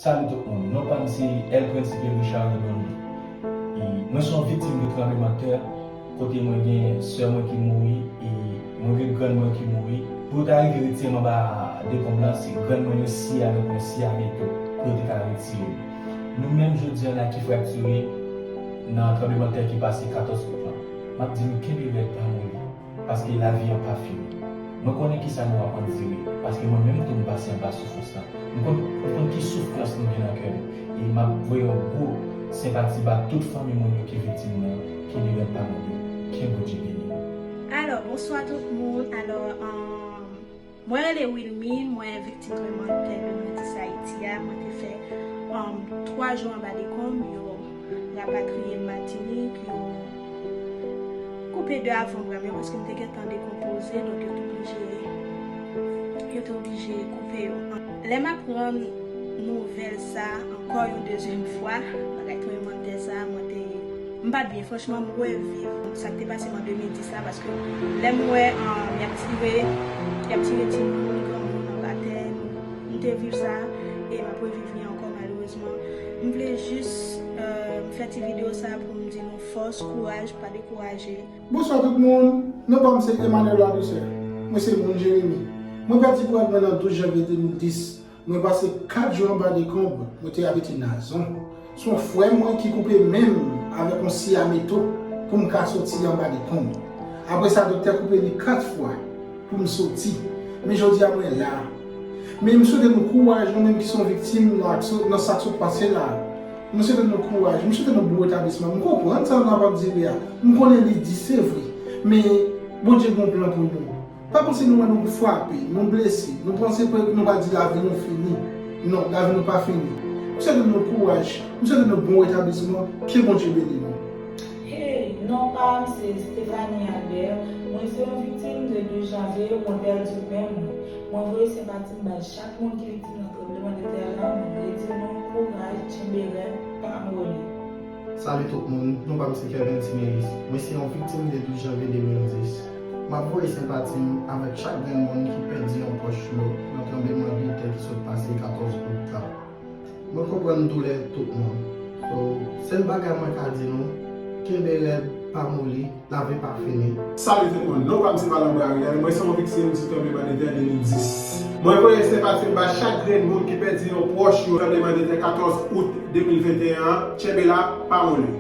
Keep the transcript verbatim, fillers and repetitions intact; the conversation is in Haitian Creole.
Salut tout moun, non pa m se El Principe Richard Redon. E mwen se yon viktim de tranblemanntè kote mwen gen sè mwen ki mouri e mwen gen grann mwen ki mouri. Pou yo ta rive retire m anba dekonb lan, se grann mwen yo siye avèk yon siye a meto pou yo te ka retire m. Nou menm jodi a la ki fraktire nan tranblemanntè ki pase katòz out lan. M ap di nou kenbe rèd pa moli. Paske lavi an pa fini. Mwen konnen kisa nou ap andire, paske mwen menm tou m pase anba soufrans lan. M konn, m konn ki soufrans nou gen nan kè nou. E m ap voye yon gwo senpati ba tout fanmi moun yo ki viktim nan, kenbe rèd pa moli, ke Bondye beni nou. Alò, bonswa tout moun. Alò, um, mwen rele Wilmine, mwen viktim tranblemanntè de mil dis Ayiti a. Mwen te fè um, twa jou anba dekonb, yo rapatriye m Matinik, yo koupe de avanbra m yo paske m te gentan dekonpoze, donk yo te oblije yo te oblije koupe yo. Lè m aprann nouvèl sa ankò yon dezyèm fwa, bagay tranblemanntè sa, mwen te m pa t byen, franchman, m reviv sa k te pase m an de mil dis la, paske lè m wè um, y ap tire y ap tire timoun, granmoun anba tè, m te viv sa e m ap reviv li ankò, malerezman. M vle jis um, fè ti videyo sa pou m di nou fòs, kouraj, pa dekouraje. Bonswa tout moun, non pa m se Emmanuel Ladouceur. Mwen se moun Jeremi. Mwen pèdi kouwad mwen nan douz janvye de mil dis. Mwen pase kat jou anba dekonb, mwen te abite Nazon. Se yon frè mwen ki koupe men m avèk yon siye a meto pou m ka soti anba dekonb. Apre sa, doktè koupe li kat fwa pou m soti. Men jodi a mwen la. Men m swete nou kouraj, nou menm ki se yon viktim nan sa k sot pase la. Mwen swete nou kouraj, mwen swete nou bon retablisman. M konprann sa nou ap andire a. M konnen li di, se vre. Men Bondye gen yon plan pou nou. Pa panse nou wè nou frape, nou blese, nou panse nou pral di lavi nou fini. Non, lavi nou pa fini. M swete nou kouraj, m swete nou bon retablisman, ke Bondye beni nou. Hey, non pa m se Stephanie Albert, mwen se yon viktim de douz janvye, mwen pèdi men mwen. Mwen voye senpati m bay chak moun ki viktim nan tranblemanntè la, mwen vle di nou kouraj, tyenbe rèd, pa moli. Salut tout moun, non pa m se Kevin Timeris. Mwen se yon viktim de douz janvye de mil dis. M ap voye senpati m avèk chak grenn moun ki pèdi yon pwòch yo nan tranblemanntè ki sot pase katòz out la. Mwen konprann doulè tout moun. So, sèl bagay mwen ka di nou, kenbe rèd, pa moli, lavi pa fini. Salut tout moun, non pa m se Malandra Ariel, mwen se yon viktim sou tranblemanntè de mil dis. Mwen voye senpati m ba chak grenn moun ki pèdi yon pwòch yo tranblemanntè katòz out de mil venteyen an, tyenbe la, pa moli.